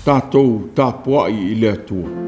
Tatou tapuai i le Atua.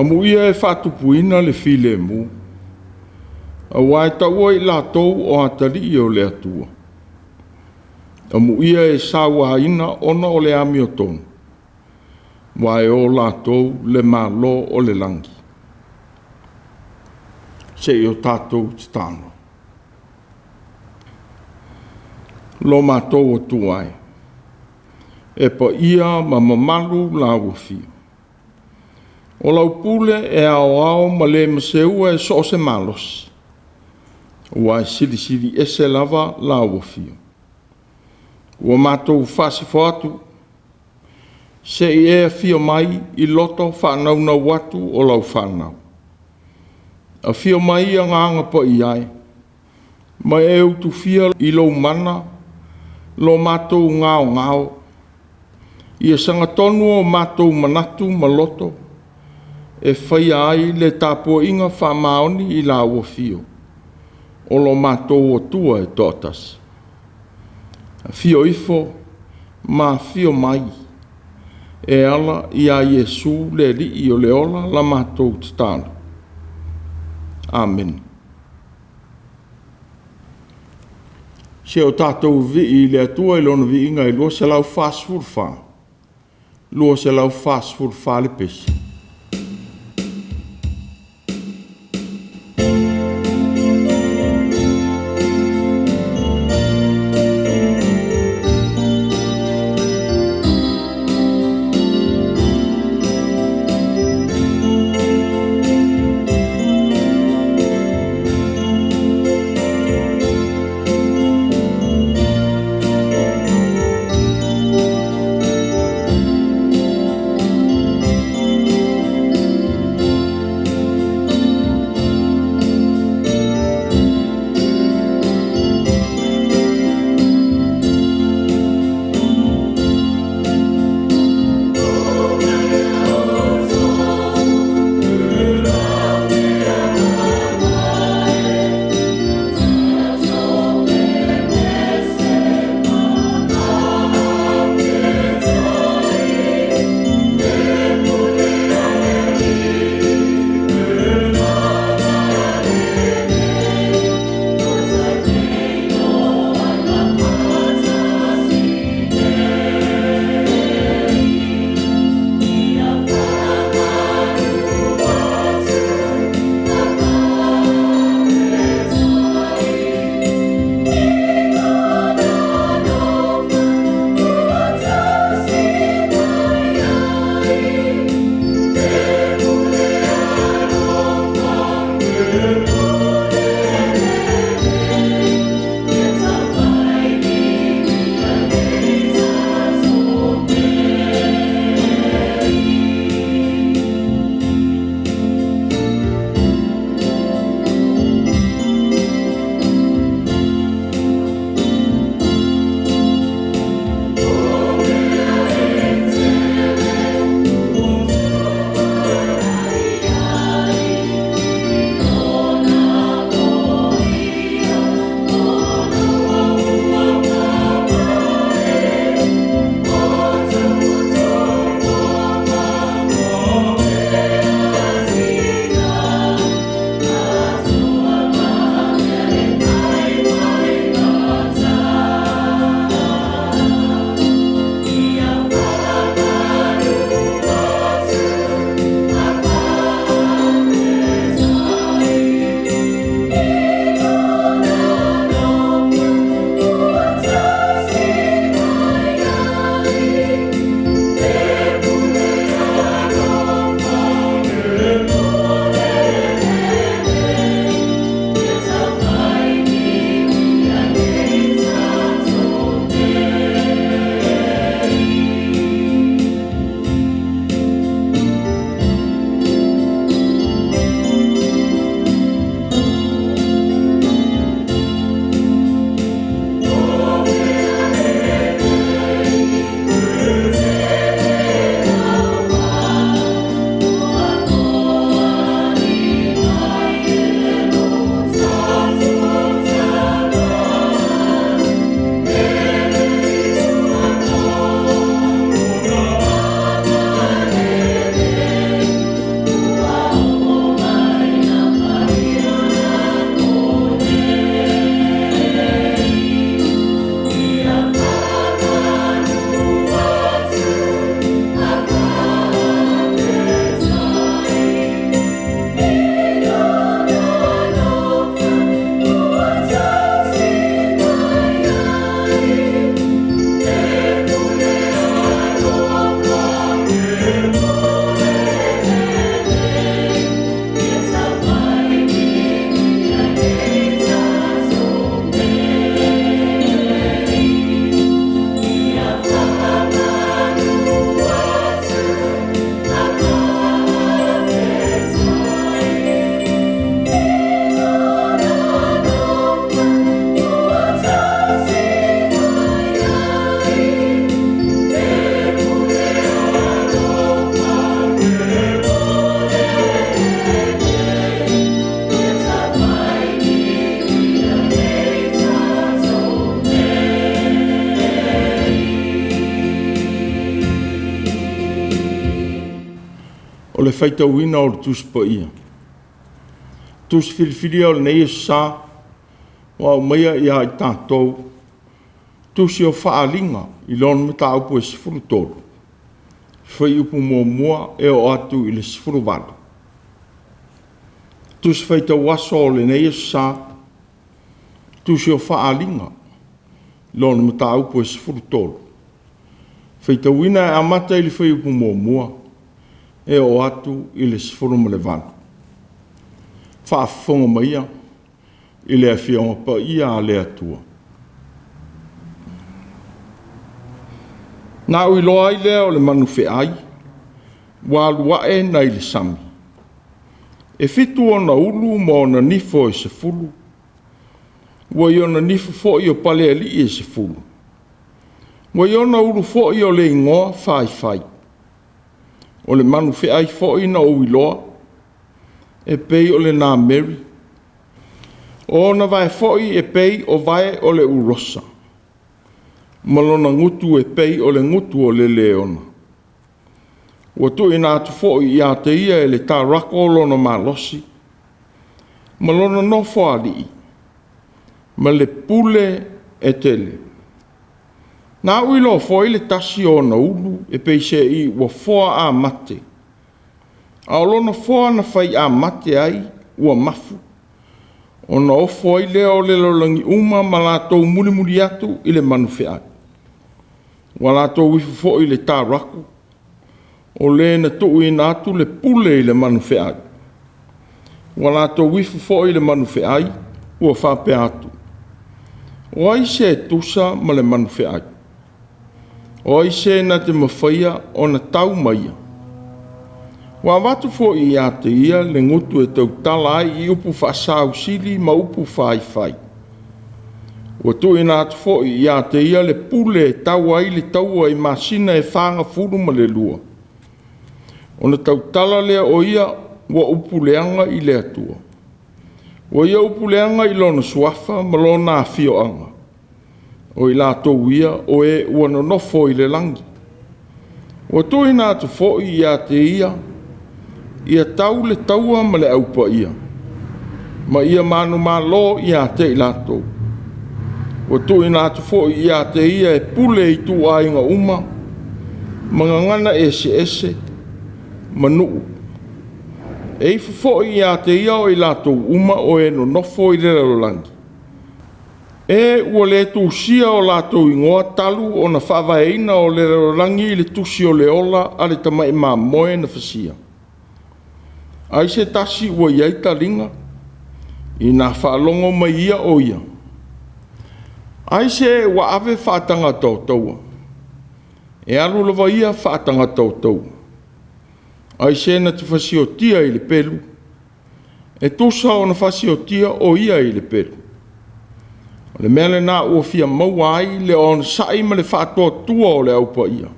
Amuia e faatupuina le filemu, aua e taua i latou o atalii o le Atua. Amuia e sauaina ona o le amiotonu, aua e o latou le Malo o le lagi. Se i o tatou tatalo. Lo matou Atua e, e paia ma mamalu lau afio. O lau pule e aoao ma le maseua e so o se malosi, ua e silisili ese lava lau afio. Ua matou faasifo atu, se i e afio mai i loto faanaunau atu o lau fanau. Afio mai Agaga Paia e, ma e utufia i lou mana lo matou gaogao, ia sagatonu o matou manatu ma loto e faia ai le tapuaiga faamaoni i lau afio o lo matou Atua e toatasi. Afio ifo ma afio mai e ala ia Iesu le Alii o le ola la matou tatalo. Amene. Se o tatou vivii i le Atua i Lona viiga e 244, 244 le pese. o le faitauina o le Tusi Paia. Tusi filifilia o lenei Aso Sa ua aumaia ia i tatou Tusi o Faaaliga i lona mataupu e 13, fuaiupu 1 e oo atu i le 18. Tusi Faitau Aso o lenei Aso Sa, Tusi o Faaaliga, lona mataupu e 13, faitauina e amata i le fuaiupu 1 e oo atu i le 18. Faafofoga maia i le Afioaga Paia a le Atua. Na ou iloa ai lea o le manufeai ua alu ae nai le sami, e 7 ona ulu ma ona nifo e 10. Ua i ona nifo foi o palealii e 10. Ua i ona ulu foi o le igoa faifai. O le manufeai foi na ou iloa, e pei o le nameri. O ona vae foi e pei o vae o le ulosa, ma lona gutu e pei o le gutu o le leona. Ua tuuina atu foi ia te ia e le tarako lona malosi, ma lona nofoalii, ma le pule e tele. Na ou iloa foi le tasi o ona ulu e peiseai ua foa amate, a o lona foa na fai amate ai ua mafu, ona ofo ai lea o le lalolagi uma ma latou mulimuli atu i le manufeai. Ua latou ifo foi i le tarako, o le na tuuina atu le pule i le manufeai. Ua latou ifo foi i le manufeai, ua faapea atu, o ai se e tusa ma le manufeai? O ai se na te mafaia ona tau ma ia? Ua avatu foi ia te ia le gutu e tautala ai i upu faasausili ma upu faifai. Ua tuuina atu foi ia te ia le pule e tau ai le taua i masina e 42, ona tautala lea o ia ua upu leaga i le Atua. Ua ia upu leaga i lona suafa ma lona afioaga, o i latou ia o e ua nonofo i le lagi. Ua tuuina atu foi ia te ia, ia tau le taua ma le aupaia, ma ia manumalo ia te i latou. Ua tuuina atu foi ia te ia e pule i ituaiga uma, ma gagana eseese ma nuu. E ifo foi ia te ia o i latou uma o e nonofo i le lalolagi, e ua le tusia o latou igoa talu ona faavaeina o le lalolagi i le tusi o le ola a le tamai mamoe na fasia. Ai se tasi ua i ai taliga, ina faalogo mai ia o ia? Ai se ua ave faatagata o taua? E alu lava ia faatagata o taua. Ai se na te fasiotia i le pelu? E tusa ona fasiotia o ia i le pelu. O le mea lena ua fia maua ai le onosai ma le faatuatua o le aupaia.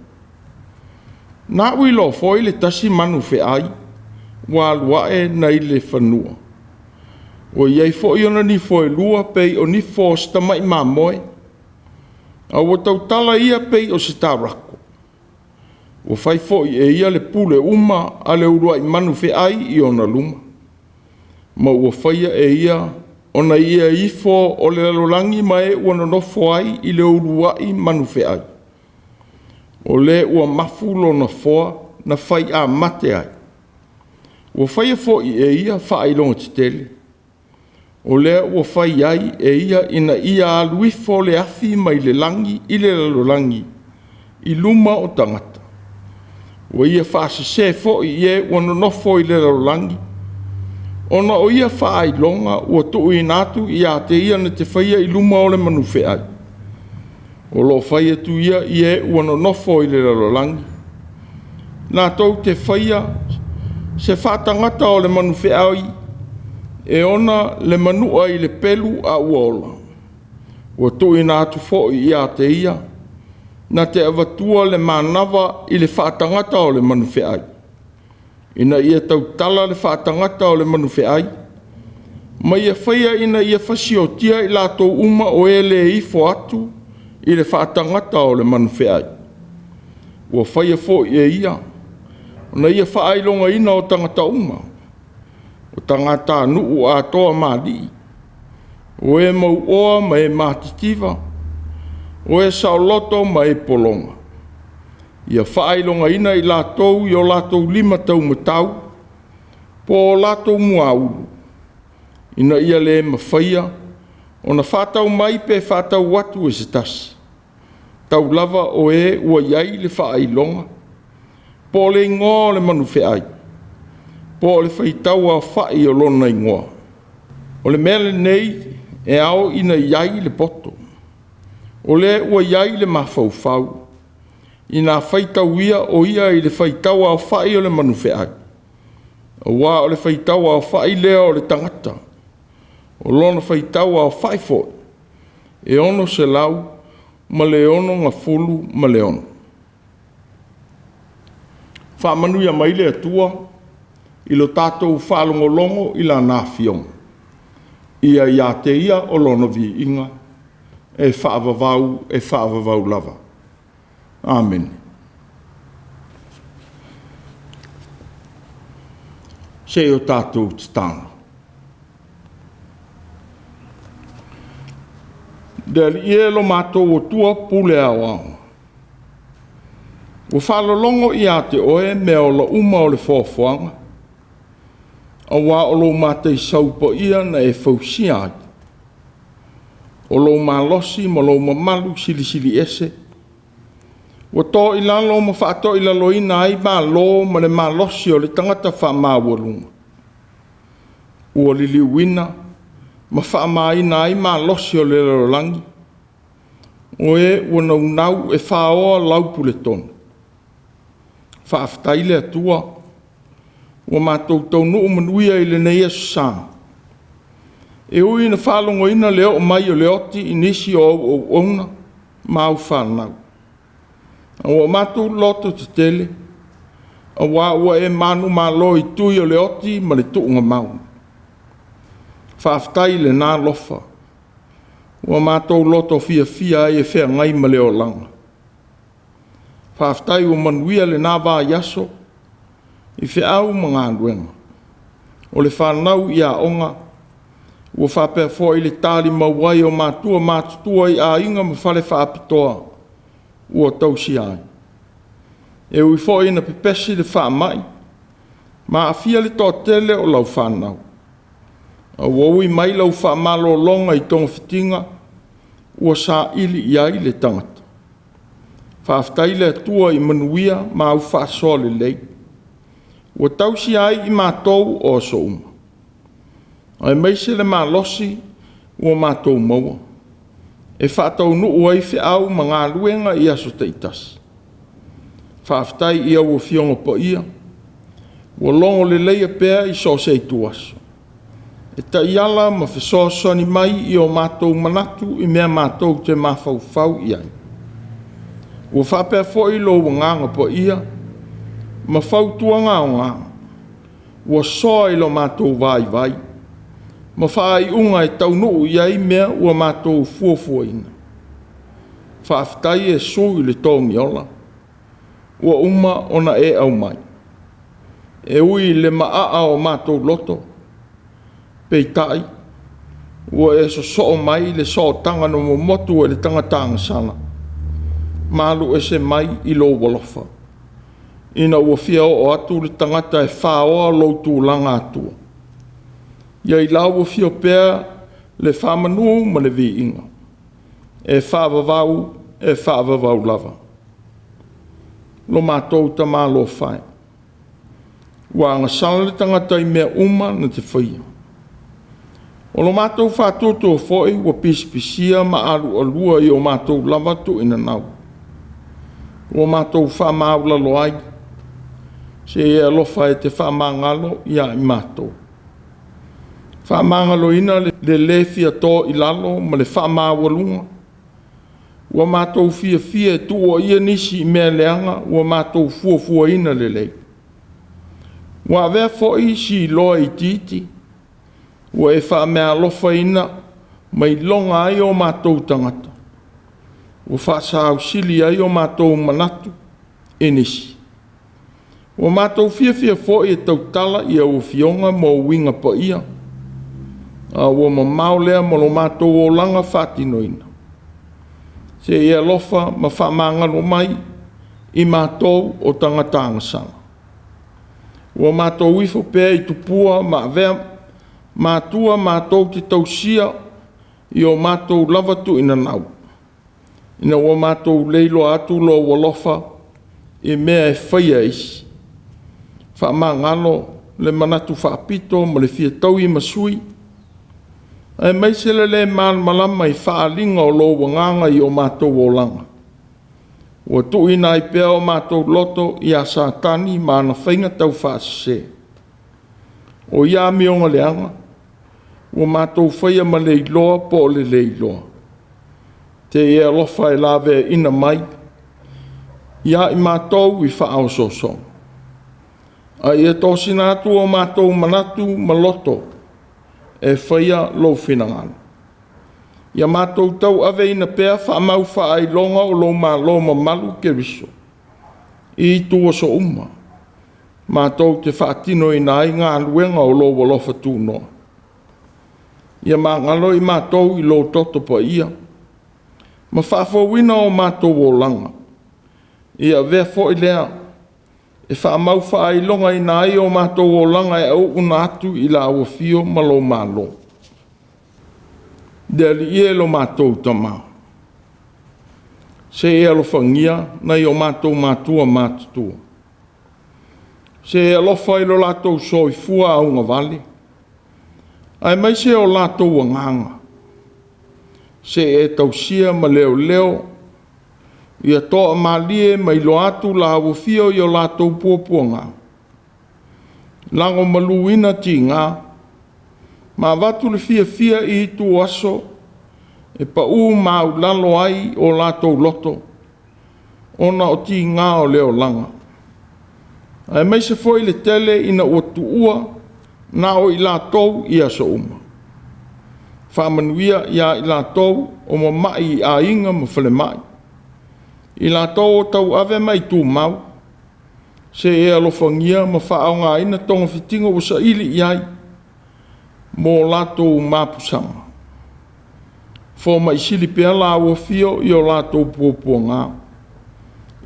Na ou iloa foi le tasi manufeai ua alu ae nai le fanua. Ua i ai foi ona nifo e lua pei o nifo o se tamai mamoe, a ua tautala ia pei o se tarako. Ua fai foi e ia le pule uma a le uluai manufeai i ona luma, ma ua faia e ia ona ia ifo o le lalolagi ma e ua nonofo ai i le uluai manufeai. O le ua mafu lona foa na fai amate ai. Ua faia foi e ia faailoga tetele, o lea ua fai ai e ia ina ia alu ifo le afi mai le lagi i le lalolagi i luma o tagata. Ua ia faasese foi i e ua nonofo i le lalolagi, ona o ia faailoga ua tuuina atu ia te ia na te faia i luma o le manufeai. O lo o fai atu ia i e ua nonofo i le lalolagi, latou te faia se faatagata o le manufeai e ona le manua i le pelu a ua ola. Ua tuuina atu foi ia te ia na te avatua le manava i le faatagata o le manufeai, ina ia tautala le faatagata o le manufeai, ma ia faia ina ia fasiotia i latou uma o e le ifo atu i le faatagata o le manufeai. Ua faia foi e ia Ona ia faailogaina o tagata uma, o tagatanuu atoa ma alii, o e mauoa ma e matitiva, o e saoloto ma e pologa, ia faailogaina i latou i o latou lima taumatau po o latou muaulu, ina ia le mafaia ona faatau mai pe faatau atu e se tasi, tau lava o e ua i ai le faailoga, po o le igoa o le manufeai, po o le faitauaofai o lona igoa. O le mea lenei e ao ina i ai le poto, o le ua i ai le mafaufau, ina faitaulia o ia i le faitauaofai o le manufeai, aua o le faitauaofai lea o le tagata, o lona faitauaofai foi e 666. Faamanuia mai le Atua i lo tatou faalogologo i Lana Afioga, ia ia te Ia o Lona viiga e faavavau, e faavavau lava. Amene. Se i o tatou tatalo. Le Alii e lo matou Atua pule aoao, ua faalologo ia te Oe meaola uma o le foafoaga, aua o lou mataisau paia na e fausia ai. O lou malosi ma lou mamalu silisili ese, ua to i lalo ma faatoilaloina ai Malo ma le malosi o le tagata faamaualuga. Ua liliuina ma faamaina ai malosi o le lalolagi, o e ua naunau e faoa lau puletonu. Faafetai le Atua ua matou taunuu manuia i lenei aso sa. E ui ina faalogoina le oo mai o le oti i nisi o au auauna ma au fanau, a ua matou loto tetele, aua ua e manumalo i tui o le oti ma le tuugamau. Faafetai i lena alofa ua matou loto fiafia ai e feagai ma le olaga. Faafetai ua manuia lena vaiaso i feau ma galuega, o le fanau i aoga, ua faapea foi le talimau ai o matua matutua i aiga ma fale faapitoa ua tausia ai. E ui foi ina pepesi le faamai ma aafia le toatele o lau fanau, a ua ui mai lau faamalologa i togafitiga ua saili i ai le tagata. Faafetai le Atua i manuia ma au faasoa lelei ua tausia ai i matou o aso uma, aemaise le malosi ua matou maua e faataunuu ai feau ma galuega i aso taitasi. Faafetai i au Afioga Paia ua logo leleia pea i so o se ituaso, e taiala ma fesoasoani mai i o matou manatu i mea matou te mafaufau i ai. Ua faapea foi lou Agaga Paia ma fautuaga aoga ua soa i lo matou vaivai ma faaiuga e taunuu i ai mea ua matou fuafuaina. Faafetai Iesu i le togiola ua uma ona e aumai, e ui i le maaa o matou loto, peitai ua e sosoo mai i le sootaga na momotu e le tagata agasala ma alu ese mai i lou alofa, ina ua fia oo atu le tagata e faoa lou tulaga Atua. Ia i lau afio pea le faamanu ma le viiga, e faavavau, e faavavau lava. Lo matou tamalofa e, ua agasala le tagata i mea uma na te faia. O lo matou faatuatua foi ua pisipisia ma alualua i o matou lava tuuinanau, ua matou faamaualalo ai, se i e alofa e te faamagalo ia i matou. Faamagaloina le le fia to i lalo ma le faamaualuga, ua matou fiafia e tuuaia nisi i mea leaga ua matou fuafuaina lelei. Ua avea foi Siloa itiiti ua e faameaalofaina ma iloga ai o matou tagata, ua faasausili ai o matou manatu i nisi. Ua matou fiafia foi e tautala i au afioga ma ou uiga paia, a ua mamao lea ma lo matou olaga faatinoina. Se i e alofa ma faamagalo mai i matou o tagata agasala. Ua matou ifo pea i tupua ma avea matua matou te tausia i o matou lava tuuinanau, ina ua matou le iloa atu lou alofa i mea e faia e isi. Faamagalo le manatu faapito ma le fia taui ma sui, aemaise le le malamalama i faaaliga o lou Agaga i o matou olaga, ua tuuina ai pea o matou loto ia Satani ma ana faiga taufaasese. O ia amioga leaga ua matou faia ma le iloa po o le le iloa. Te i e alofa e laveaiina mai ia i matou i faaosoosoga, a ia tosina atu o matou manatu ma loto e faia lou finagalo. Ia matou tauaveina pea faamau faailoga o lou malo mamalu Keriso i itu aso uma, matou te faatinoina ai galuega o lou alofa tunoa. Ia magalo i matou i lou toto paia ma faafouina o matou olaga. Ia avea foi lea e faamau faailogaina ai o matou olaga e auuina atu i lau afio ma lou malo. Le Alii e lo matou Tama, se i alofagia nai o matou matua matutua, se e alofa i lo latou soifua augavale, aemaise o latou agaga, se e tausia ma leoleo ia toamalie ma iloa atu lau afio i o latou puapuaga, lagomaluina tiga, ma avatu le fiafia i ituaso e pau maulalo ai o latou loto, ona o tiga o le olaga, aemaise foi le tele ina ua tuua na o i latou i aso uma. Faamanuia ia i latou o mamai i aiga ma falemai, i latou o tauave ma tumau, se e alofagia ma faaaogaina togafitiga ua saili i ai mo latou mapusaga. Fomai sili pea lau afio i o latou puapuaga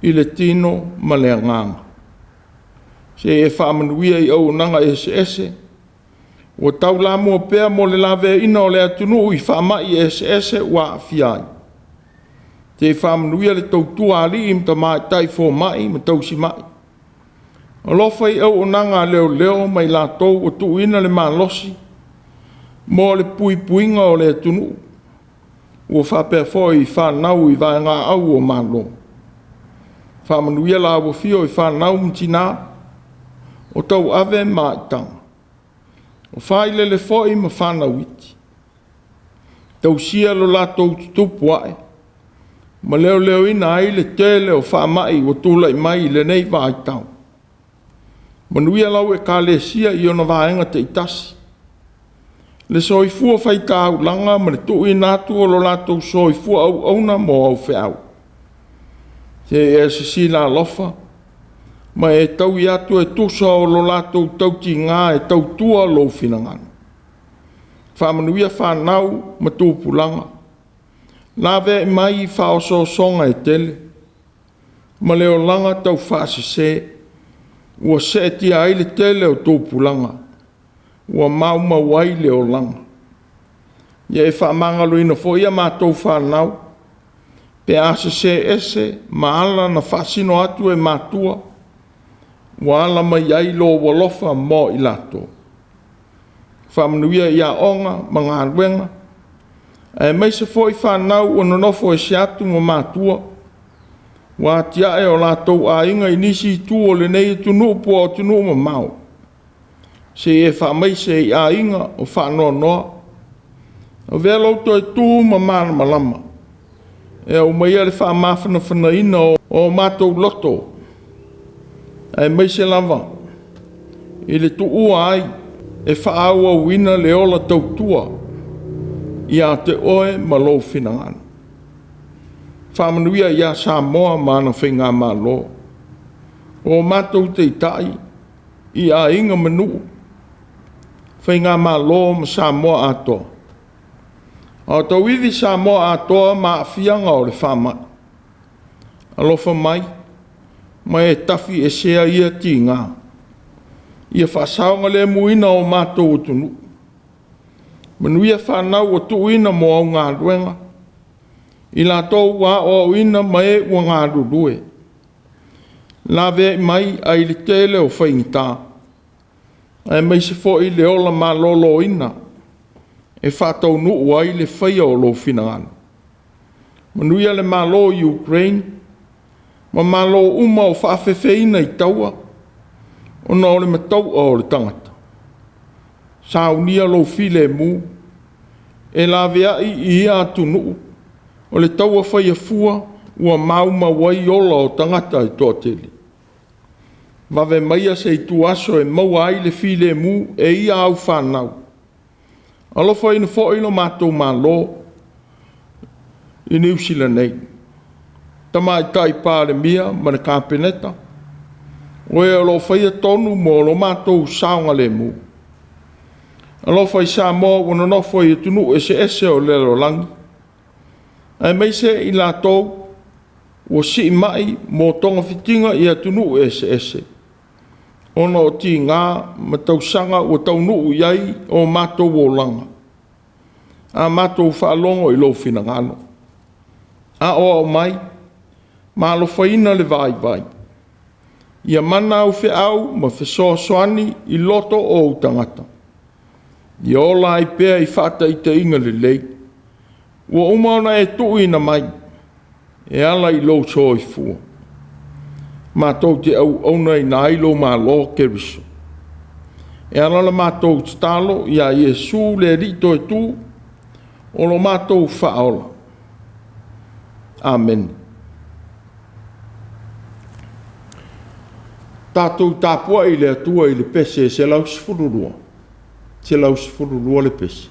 i le tino ma le agaga. Se e faamanuia i auaunaga eseese ua taulamua pea mo le laveaiina o le atunuu i faamai eseese ua aafia ai. Se i faamanuia le tautua a alii ma tamaitai fomai ma tausimai. Alofa i auaunaga a leoleo ma i latou ua tuuina le malosi mo le puipuiga o le atunuu, ua faapea foi i fanau i vaegaau o Malo. Faamanuia lau afio i fanau ma tina o tauave ma aitauga, o failele foi ma fanau iti. Tausia lo latou tutupu ae ma leoleoina ai le tele o faamai ua tulai mai i lenei vaitau. Manuia lau Ekalesia i ona vaega taitasi, le soifua faitaulaga ma le tuuina atu o lo latou soifua auauna mo au feau. Se i e silasila alofa ma e taui atu e tusa o lo latou tautiga e tautua lou finagalo. Faamanuia fanau ma tupulaga, laveai mai i faaosoosoga e tele ma le olaga taufaasese ua seetia ai le tele o tupulaga ua maumau ai le olaga. Ia e faamagaloina foi a matou fanau pe a sese ese ma ala na faasino atu e matua ua ala mai ai lou alofa mo i latou. Faamanuia i aoga ma galuega, aemaise foi fanau ua nonofo ese atu ma matua, ua atiae o latou aiga i nisi itu o lenei atunuu po o atunuu mamao. Se i e faamaise i aiga o faanoanoa. Avea lou toe tu ma malamalama e aumaia le faamafanafanaina o matou loto, aemaise lava i le tuua ai e faaauauina le ola tautua ia te oe ma lou finagalo. Faamanuia ia Samoa ma ana faigamalo. O matou taitai i aiga ma nuu, faigamalo ma Samoa atoa. A o tauivi Samoa atoa ma aafiaga o le faamai. Alofa mai ma e tafiesea ia tiga, ia faasaogalemuina o matou atunuu. Manuia fanau ua tuuina mo au galuega, i latou ua aoaoina ma e ua galulue. Laveai mai ai le tele o faigata, aemaise foi le ola maloloina e faataunuu ai le faia o lou finagalo. Manuia le Malo o Ukraine ma Malo uma o faafefeina i taua ona o le matau'a o le tagata. Saunia lou filemu e laveai i ia atunuu o le taua faia fua ua maumau ai ola o tagata e toatele. Vave maia se ituaso e maua ai le filemu e ia au fanau. Alofaina foi lo matou Malo i Niu Sila nei, Tamaitai Palemia ma le Kapeneta, o e o lo o faia tonu mo lo matou saogalemu. Alofa i Samoa ua nonofo i atunuu eseese o le lalolagi, aemaise i latou ua siimai mo togafitiga i atunuu eseese, ona o tiga ma tausaga ua taunuu i ai o matou olaga. A matou faalogo i lou finagalo, aoao mai ma alofaina le vaivai. Ia mana au feau ma fesoasoani i loto o ou tagata, ia ola ai pea i faataitaiga lelei ua uma ona e tuuina mai e ala i lou soifua. Matou te auaunaina ai lou Malo Keriso. E ala la matou tatalo ia Iesu le Alii Toetu o lo matou Faaola. Amene. Tatou tapuai i le Atua i le pese e 112, 112 le pese.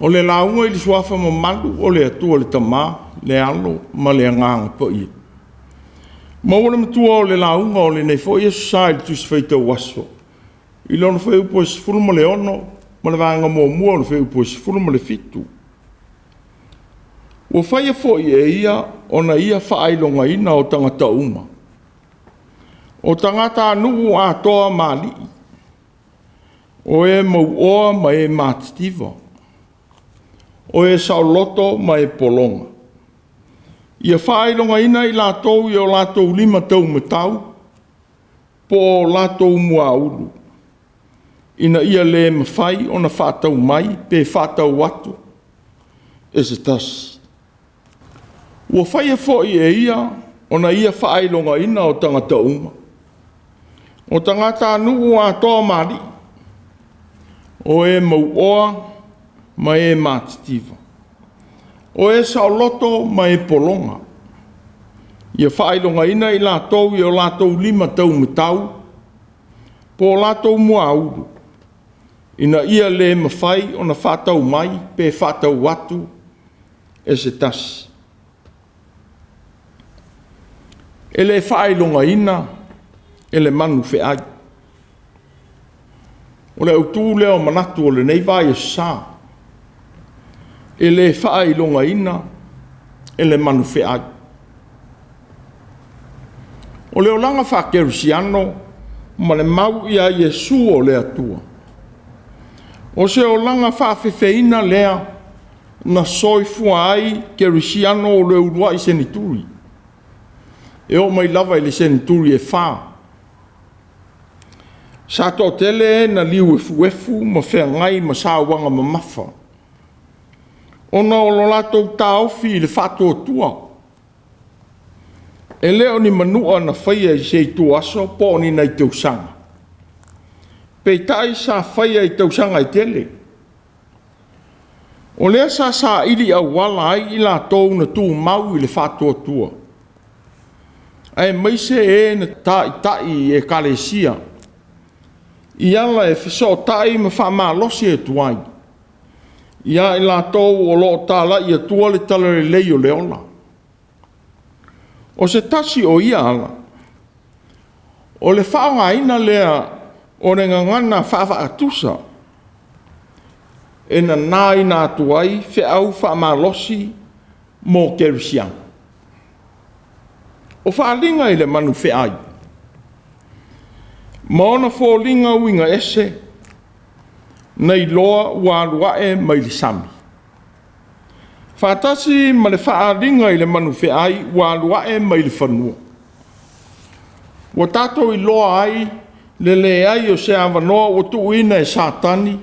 O le lauga i le suafa mamalu o le Atua le Tama, le Alo ma le Agaga Paia. Maua le matua o le lauga o lenei foi Aso Sa i le Tusi Faitau Aso i lona fuaiupu e 16 ma le vaega muamua o le fuaiupu e 17. Ua faia foi e ia ona ia faailogaina o tagata uma, o tagatanuu atoa ma alii, o e mauoa ma e matitiva, o e saoloto ma e pologa, ia faailogaina i latou i o latou lima taumatau po o latou muaulu, ina ia le mafai ona faatau mai pe faatau atu e se tasi. Ua faia foi e ia ona ia faailogaina o tagata uma, o tagatanuu atoa ma alii, o e mauoa ma e matitiva, o e saoloto ma e pologa, ia faailogaina i latou i o latou lima taumatau po o latou muaulu, ina ia le mafai ona faatau mai pe faatau atu e se tasi. E le faailogaina e le manu feai. O le autu lea o manatu o lenei vaiaso sa, e le faailogaina e le manu feai. O le olaga faakerisiano ma le mau ia Iesu o le Atua, o se olaga faafefeina lea na soifua ai kerisiano o le uluai seneturi, e oo mai lava i le seneturi e 4. Sa toatele e na liu efuefu ma feagai ma sauaga mamafa, ona o lo latou taofi i le faatuatua. E le o ni manua na faia i se ituaso po o ni nai tausaga, peitai sa faia i tausaga e tele. O lea sa saili auala ai i latou na tumau i le faatuatua, aemaise e na taitai i ekalesia i ala e fesootai ma faamalosi atu ai ia i latou o lo o talai atua le talalelei o le ola. O se tasi o ia ala, o le faaaogaina lea o le gagana faafaatusa e nanaina atu ai feau faamalosi mo kerisiano. O faaaliga i le manu feai ma ona foliga uiga ese, na iloa ua alu ae mai le sami, faatasi ma le faaaliga i le manu feai ua alu ae mai le fanua. Ua tatou iloa ai le leai o se avanoa ua tuuina e Satani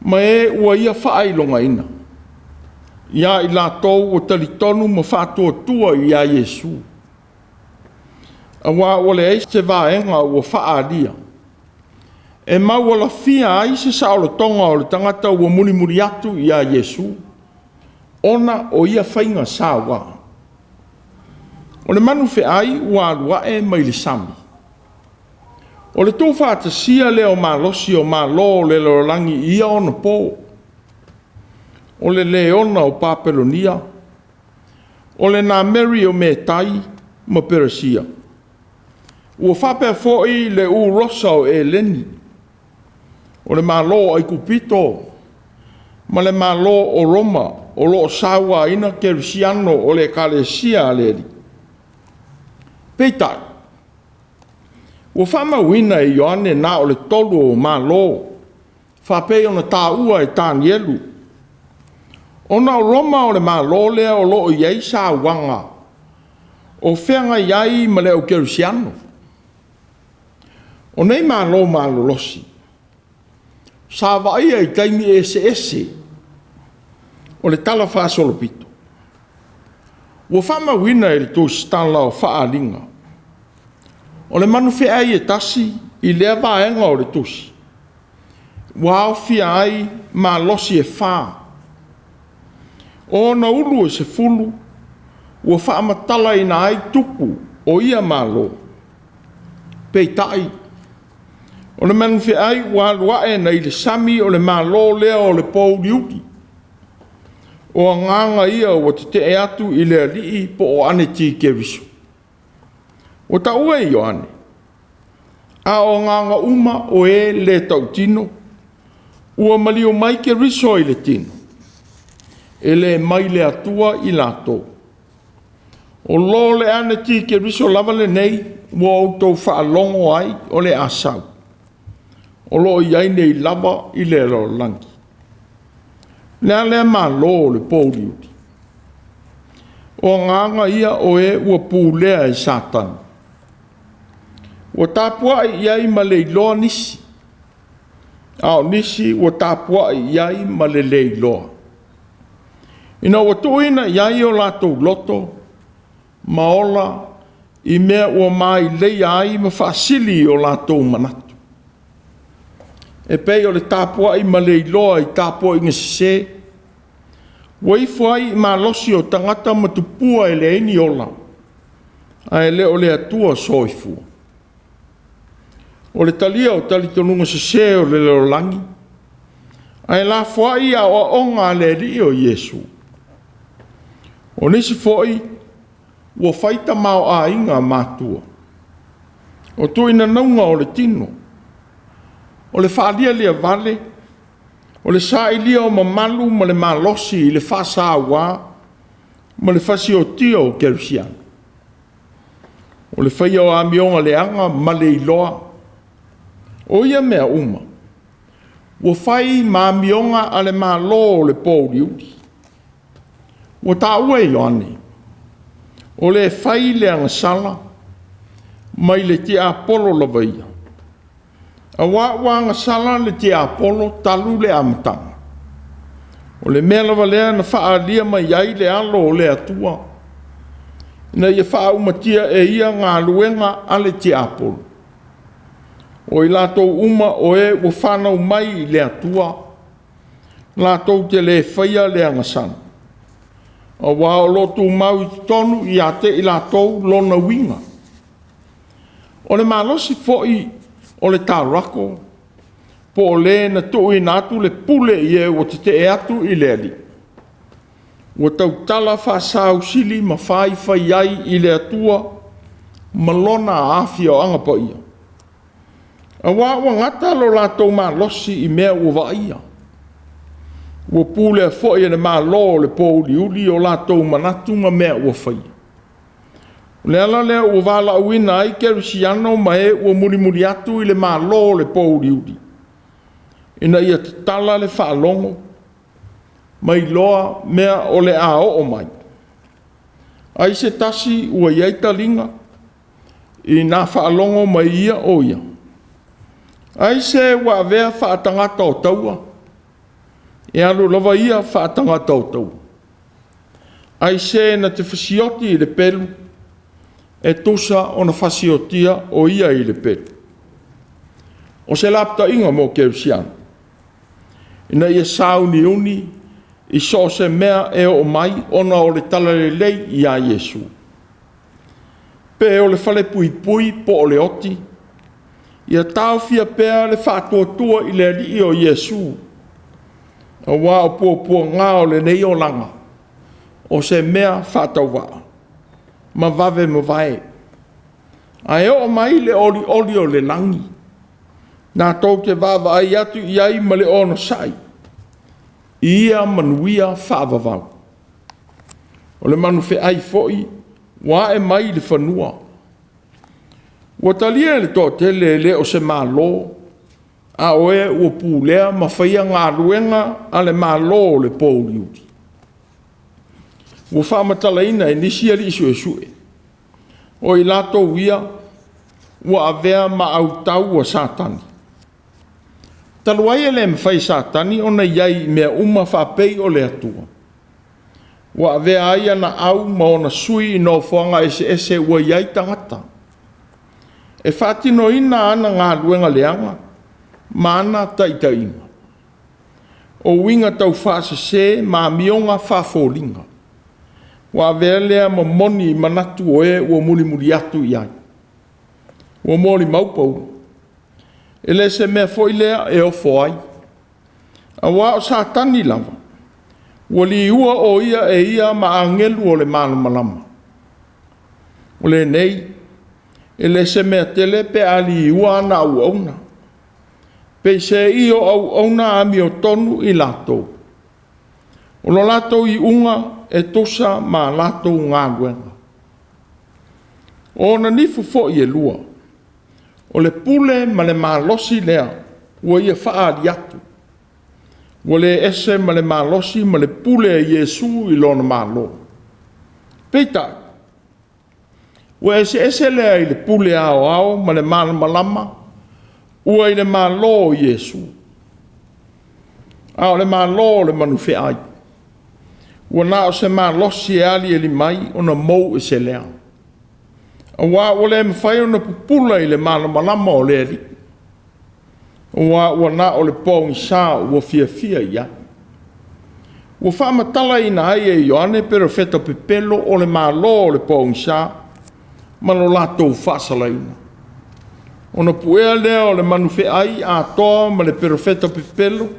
ma e ua ia faailogaina ia i latou ua talitonu ma faatuatua ia Iesu, aua ua leai se vaega ua faaalia e maualafia ai se saolotoga o le tagata ua mulimuli atu ia Iesu, ona o ia faiga saua. O le manu feai ua alu ae mai le sami, o le tuufaatasia lea o malosi o Malo o le lalolagi i ia ona po, o le leona o Papelonia, o le nameri o Metai ma Peresia, ua faapea foi le urosa o Eleni, o le Malo o Aikupito ma le Malo o Roma o lo o sauaina kerisiano o le Ekalesia a le Alii. Peitai, ua faamauina e Ioane na o le 3 o Malo faapei ona taua e Tanielu, ona o Roma o le Malo lea o lo o i ai sauaga o feagai ai ma le au kerisiano. O nei Malo malolosi sa vaaia i taimi eseese o le talafaasolopito, ua faamauina i le tusitala o Faaaliga, o le manu feai e tasi i lea vaega o le tusi, ua aofia ai malosi e 4. O ona ulu e 10 ua faamatalaina ai tupu o ia Malo. Peitai, o le manu feai ua alu ae nai le sami o le Malo lea o le pouliuli. O agaga ia ua tetee atu i le Alii po o Anetikeriso. Ua taua e Ioane, a o agaga uma o e le tautino, ua maliu mai Keriso i le tino, e le mai le Atua i latou. O lo le Anetikeriso lava lenei ua outou faalogo ai o le a sau, o lo o i ai nei lava i le lalolagi. O le a lea malo o le pouliuli? O agaga ia o e ua pulea e Satani. Ua tapuai i ai ma le iloa nisi, a o nisi ua tapuai i ai ma le le iloa. Ina ua tuuina i ai o latou loto ma ola i mea ua maileia ai ma faasili o latou manatu, e pei o le tapuai ma le iloa i tapuaiga sesē, ua ifo ai i malosi o tagata ma tupua e leai ni ola, ae le o le Atua soifua. O le talia o talitonuga sesē o le lalolagi, ae lafoai aoaoga a le Alii o Iesu. O nisi foi ua fai tamaoaiga matua, o tuinanauga o le tino, o le faalialiavale, o le sailia o mamalu ma le malosi i le faasauā ma le fasiotia o kerisiano, o le faia o amioga leaga ma le iloa. O ia mea uma ua fai ma amioga a le malo o le pouliuli. Ua taua e Ioane, o le fai le agasala, mai le tiapolo lava ia, auā ua agasala le tiapolo talu le amataga. O le mea lava lea na faaalia mai ai le alo o le Atua, ina ia faaumatia e ia galuega a le tiapolo. O i latou uma o e ua fanau mai i le Atua, latou te le faia le agasala, auā o lo o tumau i totonu ia te i latou lona uiga. O le malosi foi o le taurako, po o le na tuuina atu le pule i e ua tetee atu i le Alii, ua tautala faasausili ma faifai ai i le Atua ma lona afioaga paia, auā ua gata lo latou malosi i mea ua vaaia, ua pulea foi e le malo o le pouliuli o latou manatu ma mea ua faia. O le ala lea ua valaauina ai kerisiano ma e ua mulimuli atu i le malo o le pouliuli, ina ia tatala le faalogo ma iloa mea o le a oo mai. Ai se tasi ua i ai taliga ina faalogo mai ia o ia? Ai se ua avea faatagata o taua? E alu lava ia faatagata o taua. Ai se na te fasioti i le pelu? E tusa ona fasiotia o ia i le pelu. O se lapataiga mo kerisiano, ina ia sauniuni i so o se mea e oo mai ona o le talalelei ia Iesu. Pe o le falepuipui po o le oti, ia taofia pea le faatuatua i le Alii o Iesu, auā o puapuaga o lenei olaga, o se mea faatauvaa ma vave mavae. Ae oo mai le olioli o le lagi, natou te vaavaai atu i ai ma le onosai i ia manuia faavavau. O le manufeai foi ua ae mai i le fanua, ua talia e le toatele e le o se malo, a o e ua pulea ma faia galuega a le malo o le pouliuli. Ua faamatalaina e nisi alii suesue, o i latou ia ua avea ma autau a Satani. Talu ai e le mafai e Satani ona i ai i mea uma faapei o le Atua, ua avea ai ana au ma ona sui i nofoaga eseese ua i ai tagata, e faatinoina ana galuega leaga ma ana taitaiga, o uiga taufaasese ma amioga faafoliga. Ua avea lea ma moni i manatu o e ua mulimuli atu i ai. Ua molimau Paulo, e le o se mea foi lea e ofo ai, auā o Satani lava Ua liua o ia e ia ma agelu o le malamalama. O lenei, e le se mea tele pe a liua ana auauna. Peiseai o auauna amiotonu i latou. O lo latou iuga e tusa ma latou galuega. O ona nifo foi e lua, o le pule ma le malosi lea ua ia faaali atu, ua le ese ma le malosi ma le pule a Iesu i lona Malo. Peitai, ua eseese lea i le pule aoao ma le malamalama ua i le Malo o Iesu, a o le Malo o le manufeai, ua na o se malosi e aliali mai ona mou ese lea. Aua ua le mafai ona pupula i le malamalama o le Alii, aua ua na o le pogisa ua fiafia i ai. Ua faamatalaina ai e Ioane perofeta pepelo o le Malo o le pogisa ma lo latou faasalaina. Ona puea lea o le manufeai atoa ma le perofeta pepelo,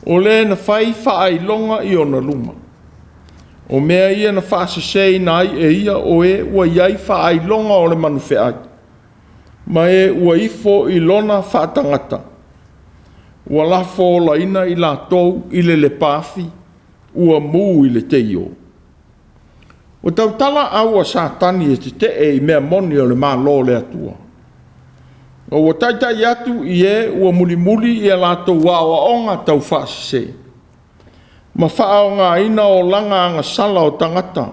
o le na fai faailoga i ona luma. O mea ia na faaseseina ai e ia o e ua i ai faailoga o le manufeai, ma e ua ifo i lona faatagata, ua lafo olaina i latou i le lepaafi ua mu i le teio. Ua tautala au a Satani e tetee i mea moni o le Malo o le Atua, ma ua taitai atu i e ua mulimuli i a latou aoaoga taufaasese, ma faaaogaina olaga agasala o tagata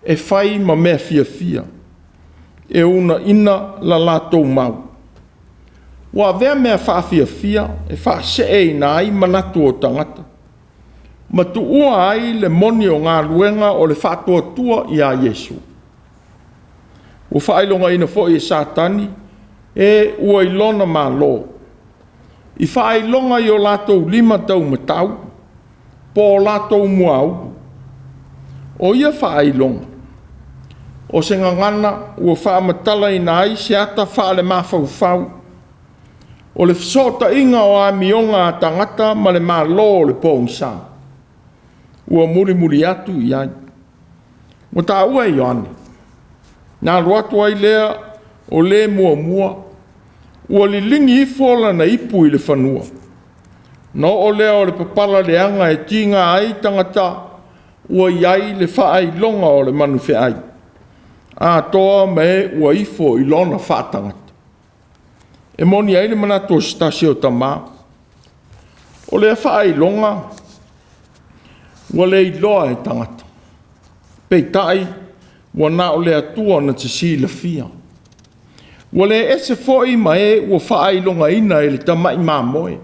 e fai ma mea fiafia, e uunaina la latou mau. Ua avea mea faafiafia e faaseeina ai manatu o tagata, ma tuua ai le moni o galuega o le faatuatua ia Iesu. Ua faailogaina foi e Satani e ua i lona malo, i faailoga i o latou lima taumatau po o latou muaulu. O ia faailoga, o se gagana ua faamatalaina ai se ata faalemafaufau o le fesootaiga o amioga a tagata ma le malo o le pogisa, ua mulimuli atu i ai. Ua taua e Ioane, na alu atu ai lea o le muamua, ua liligi ifo lana ipu i le fanua, na oo lea o le papala leaga e tiga ai tagata ua i ai le faailoga o le manufeai, atoa ma e ua ifo i lona faatagata. E moni ai le manatu o se tasi o tama, o lea faailoga ua le iloa e tagata, peitai ua na o le Atua na te silafia. Ua le ese foi ma e ua faailogaina e le tamai mamoe,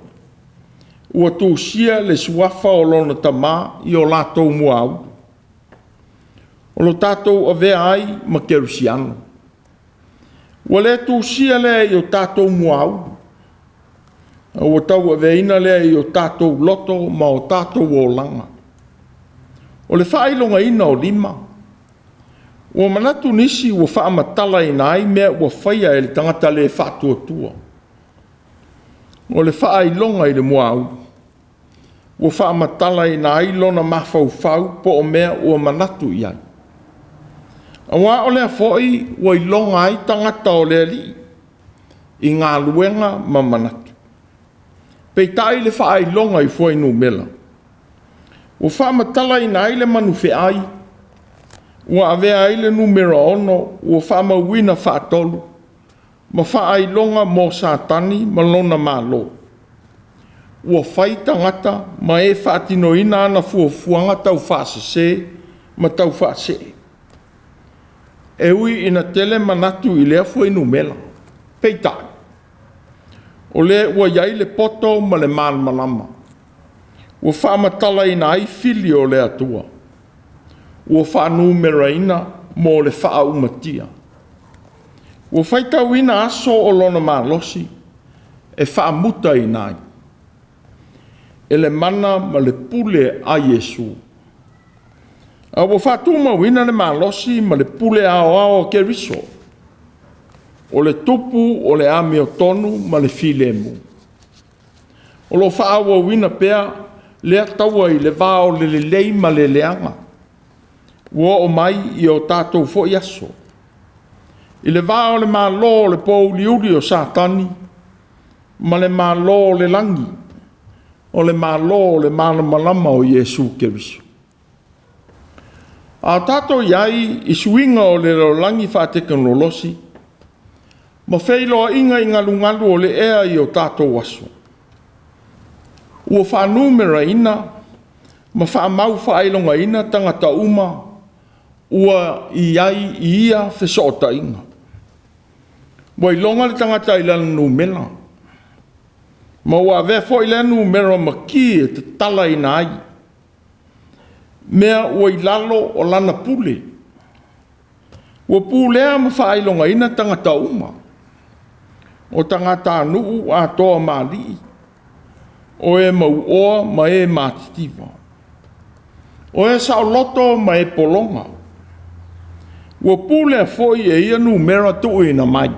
ua tusia le suafa o lona tama i o latou muaulu. O lo tatou avea ai ma kerisiano. Ua le tusia lea i o tatou muaulu, a ua tauaveina lea i o tatou loto ma o tatou olaga. O le faailogaina o lima, ua manatu nisi ua faamatalaina ai mea ua faia e le tagata le faatuatua. O le faailoga i le muaulu, ua faamatalaina ai lona mafaufau po o mea ua manatu i ai. Aua o lea foi ua iloga ai tagata o le Alii i galuega ma manatu. Peitai le faailoga i fuainumera, ua faamatalaina ai le manufeai, ua avea ai le numera 6 ua faamauina faatolu ma faailoga mo Satani ma lona malo. Ua fai tagata ma e faatinoina ana fuafuaga taufaasese ma taufaasee. E ui ina tele manatu i lea fuainumera, peitai, o lea ua i ai le poto ma le malamalama, ua faamatalaina ai fili o le Atua, ua faanumeraina mo le faaumatia. Ua faitauina aso o lona malosi e faamutaina ai e le mana ma le pule a Iesu. A ua faatumauina le malosi ma le pule aoao a Keriso, o le tupu o le amiotonu ma le filemu. O lo o faaauauina pea lea taua i le va o le lelei ma le leaga, ua oo mai i o tatou foi aso. I le va o le Malo o le pouliuli o Satani ma le Malo o le lagi, o le Malo o le malamalama o Iesu Keriso. A o tatou i ai i suiga o le lalolagi faatekonolosi ma feiloaiga i galugalu o le ea i o tatou aso, ua faanumeraina ma faamau faailogaina tagata uma ua i ai i ia fesootaiga. Ua iloga le tagata i lana numera, ma ua avea foi lea numera ma ki e tatalaina ai mea ua i lalo o lana pule. Ua pulea ma faailogaina tagata uma, o tagatanuu atoa ma alii, o e mauoa ma e matitiva, o e saoloto ma e pologa. Ua pulea foi e ia numera tuuina mai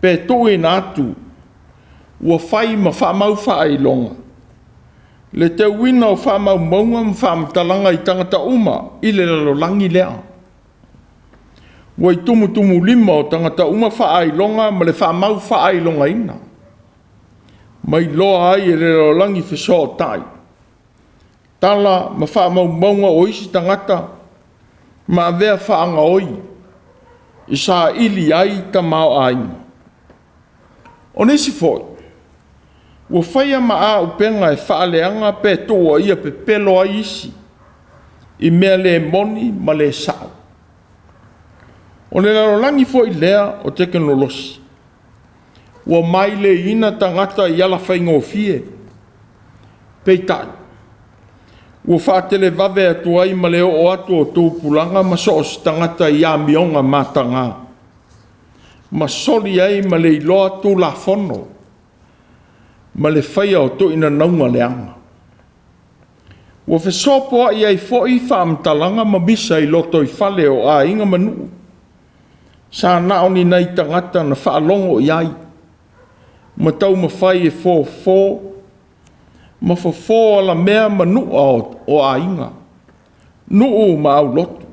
pe tuuina atu, ua fai ma faamau faailoga le teuina o faamaumauga ma faamatalaga i tagata uma i le lalolagi lea. Ua i tumutumulima o tagata uma faailoga ma le faamau faailogaina, ma iloa ai e le lalolagi fesootai tala ma faamaumauga o isi tagata ma avea faagaoi e saili ai tamaoaiga. O nisi foi ua faia ma auupega e faaleaga pe tuuaia pepelo ai isi i mea le moni ma le sao. O le lalolagi foi lea o tekonolosi, ua maileiina tagata i ala faigofie, peitai, ua faatelevave atu ai ma le oo atu o tupulaga ma so o se tagata i amioga mataga, ma soli ai ma le iloa Tulafono ma le faia o toinanauga leaga. Ua fesopoai ai foi faamatalaga ma misa i lotoifale o aiga ma nuu, sa na o ni nai tagata na faalogo i ai ma taumafai e fofo ma fofo alamea ma nu'a o aiga, nuu ma aulotu.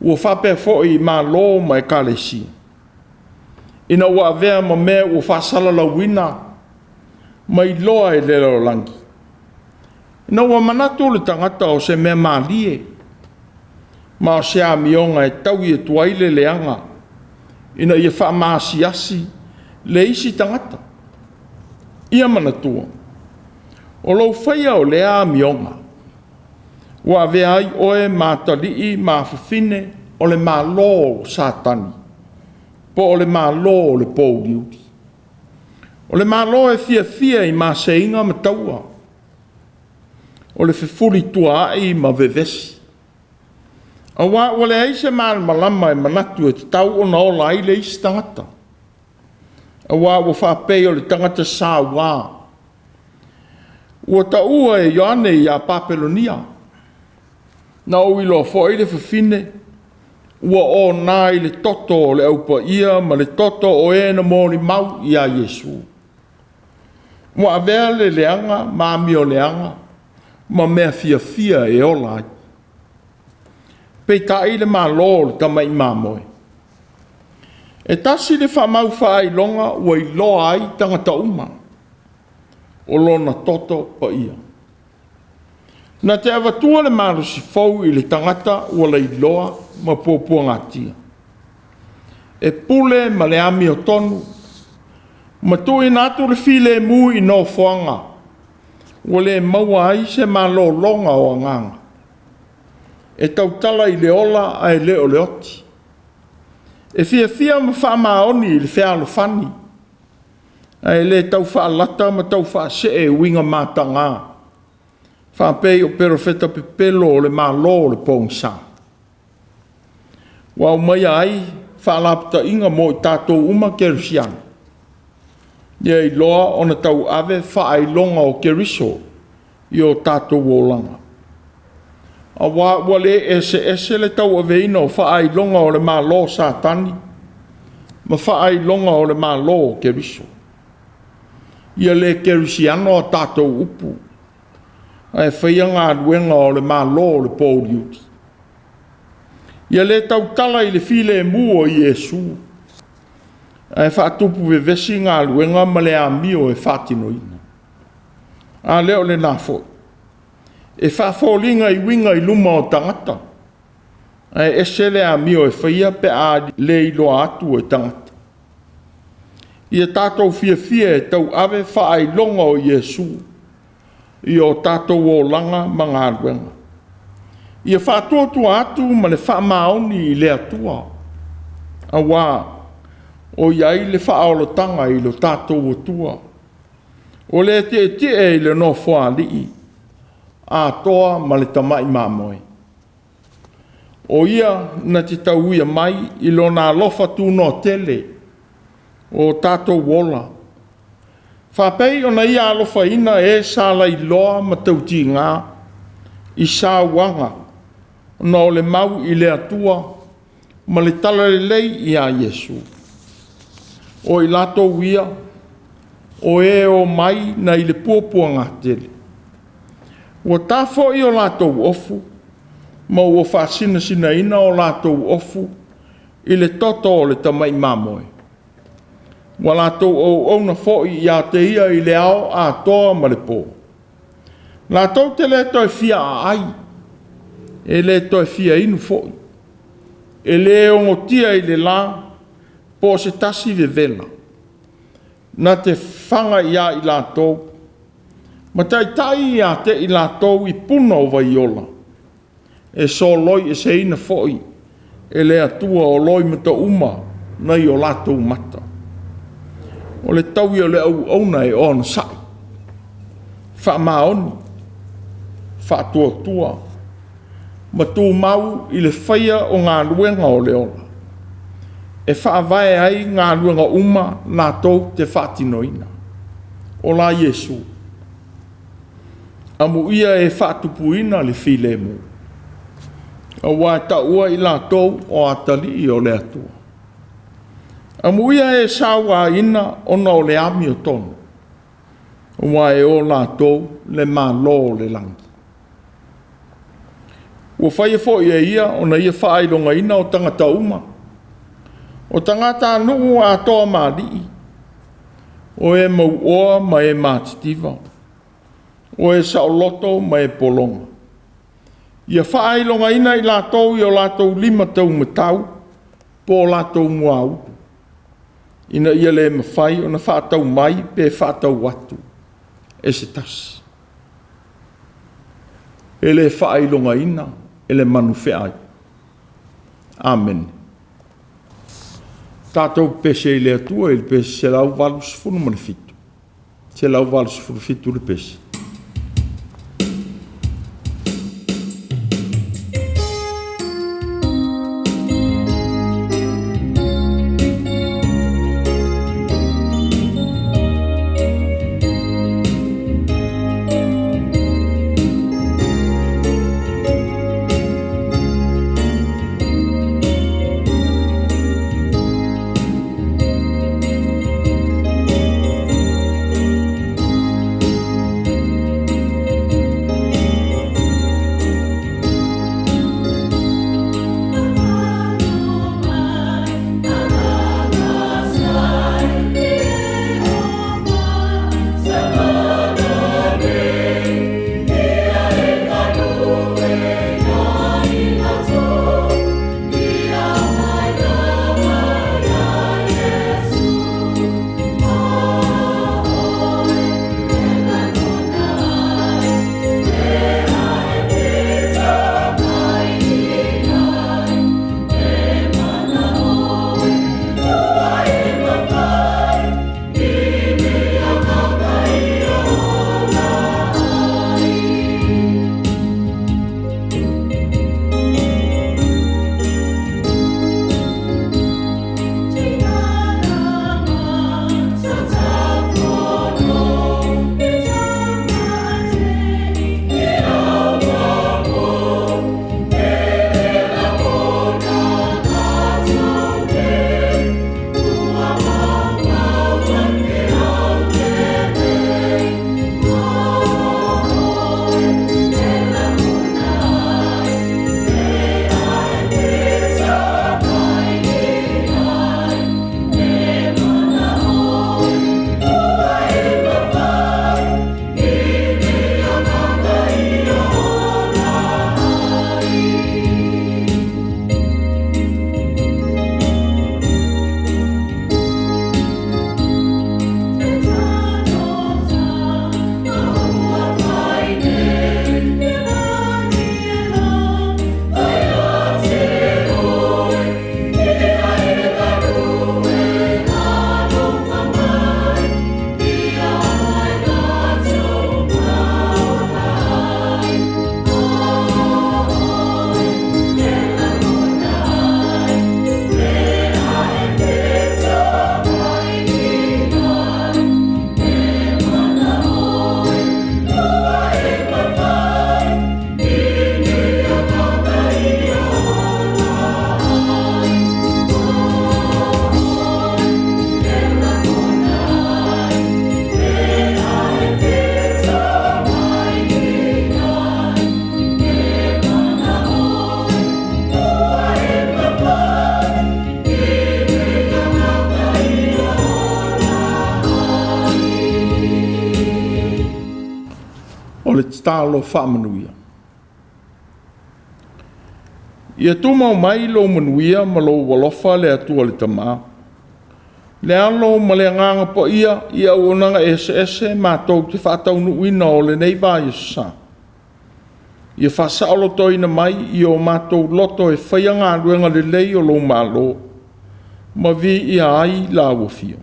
Ua faapea foi i Malo ma Ekalesia, ina ua avea ma mea ua faasalalauina ma iloa e le lalolagi, ina ua manatu le tagata o se mea malie ma o se amioga e taui atu ai le leaga ina ia faamaasiasi le isi tagata. Ia manatua, o lou faia o lea amioga, ua avea ai oe ma atalii ma afafine o le Malo o Satani, po o le Malo o le pouliuli. O le Malo e fiafia i maseiga ma taua, o le fefulituaai ma vevesi, aua ua leai se malamalama e manatu e tatau ona ola ai le isi tagata, aua ua faapei o le tagata saua ua taua e Ioane ia Papelonia. Na ou iloa foi le fafine ua ona i le toto o le Au Paia ma le toto o e na molimau ia Iesu. Ua avea le leaga ma amioleaga ma mea fiafia e ola ai. Peitai le Malo o le tamai mamoe. E tasi le faamau faailoga ua iloa ai tagata uma, o lona toto paia. Na te avatua le malosi fou i le tagata ua lailoa ma puapuagatia, e pule ma le amiotonu, ma tuuina atu le filemu i nofoaga ua le maua ai se malologa o agaga, e tautala i le ola ae le o le oti, e fiafia ma faamaoni i le fealofani, ae le tau faalata ma tau faasee i uiga mataga, faapei o perofeta pepelo o le malo o le pogisa. Ua aumaia ai faalapotaiga mo i tatou uma kerisiano, ia iloa ona tauave faailoga o Keriso i o tatou olaga, aua ua le eseese le tauaveina o faailoga o le Malo o Satani ma faailoga o le Malo o Keriso. Ia le kerisiano a tatou upu. ae faia galuega o le Malo o le pouliuli. Ia le tautala i le filemu o Iesu, ae faatupu vevesi galuega ma le amio e faatinoina. A lea o lena foi, e faafoliga i uiga i luma o tagata, ae ese le amio e faia pe a le iloa atu e tagata. Ia tatou fiafia e tauave faailoga o Iesu i o tatou olaga ma galuega. Ia faatuatua atu ma le faamaoni i le Atua, aua o i ai le faaolataga i lo tatou Atua, o le tietie i le Nofoalii atoa ma le tamai mamoe. O Ia na te tauia mai i Lona alofa tunoa tele o tatou ola, faapei ona Ia alofaina e sa lailoa ma tautiga i sauaga ona o le mau i le Atua ma le Talalelei ia Iesu. O i latou ia, o e omai nai le puapuagatele, ua ta foi o latou ofu ma ua faasinasinaina o latou ofu i le toto o le tamai mamoe. Ua latou auauna foi ia te ia i le ao atoa ma le po. Latou te le toe fia aai, e le toe fia inu foi, e le ogotia i le la po o se tasi vevela, na te fafaga ia i latou ma taitai ia te i latou i puna o vaiola, e soloi eseina foi e le Atua o loimata uma nai o latou mata. O le taui o le auauna e onosai, faamaoni, faatuatua, ma tumau i le faia o galuega o le ola, e faavae ai galuega uma latou te faatinoina. Ola Iesu, amuia e faatupuina le filemu, aua e taua i latou o atalii o le Atua. Amuia e sauaina ona o le amiotonu, aua e o latou le Malo o le lagi. Ua faia foi e ia ona ia faailogaina o tagata uma, o tagatanuu atoa ma alii, o e mauoa ma e matitiva, o e saoloto ma e pologa. Ia faailogaina i latou i o latou lima taumatau po o latou muaulu, ina ia le mafai ona faatau mai pe faatau atu e se tasi. E le faailogaina e le manufeai. Amene. Tatou pepese i le Atua i le pese 187, 187 le pese. le tatalo faamanuia. Ia tumau mai lou manuia ma lou alofa le Atua le Tama, le Alo ma le Agaga Paia i auaunaga eseese matou te faataunuuina o lenei vaiaso sa. Ia faasaolotoina mai i o matou loto e faia galuega lelei o lou Malo, ma viia ai lau afio.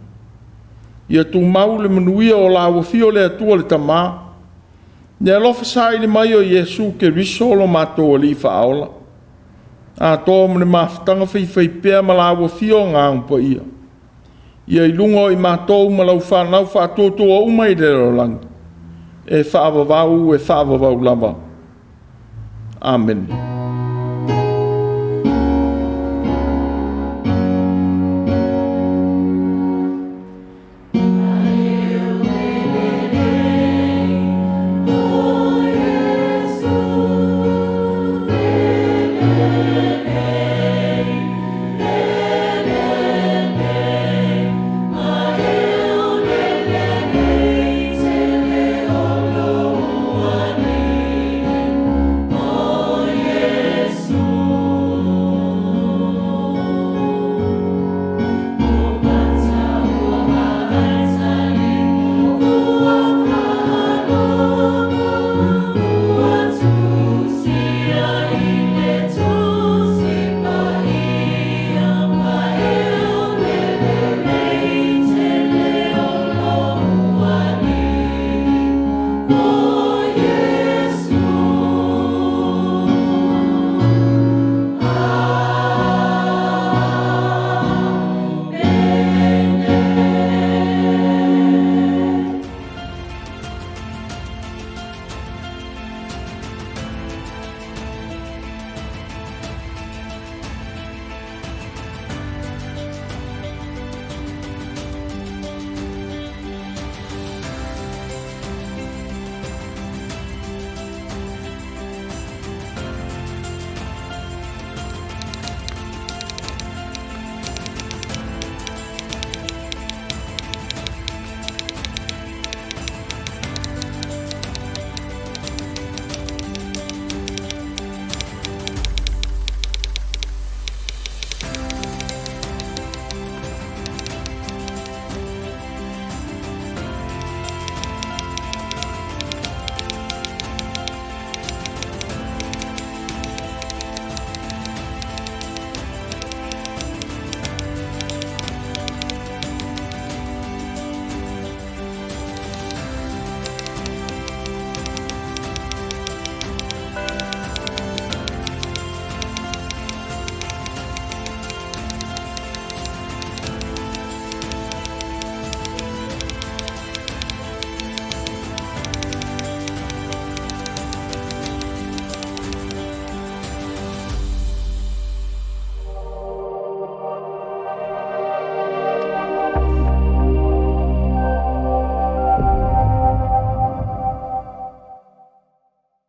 Ia tumau le manuia o lau afio le Atua le Tama, le alofa saili mai o Iesu Keriso lo matou Alii Faaola, atoa ma le mafutaga faifaipea ma lau afio Agaga Paia, ia i luga o i matou ma lau fanau faatuatua uma i le lalolagi, e faavavau, e faavavau lava. Amene.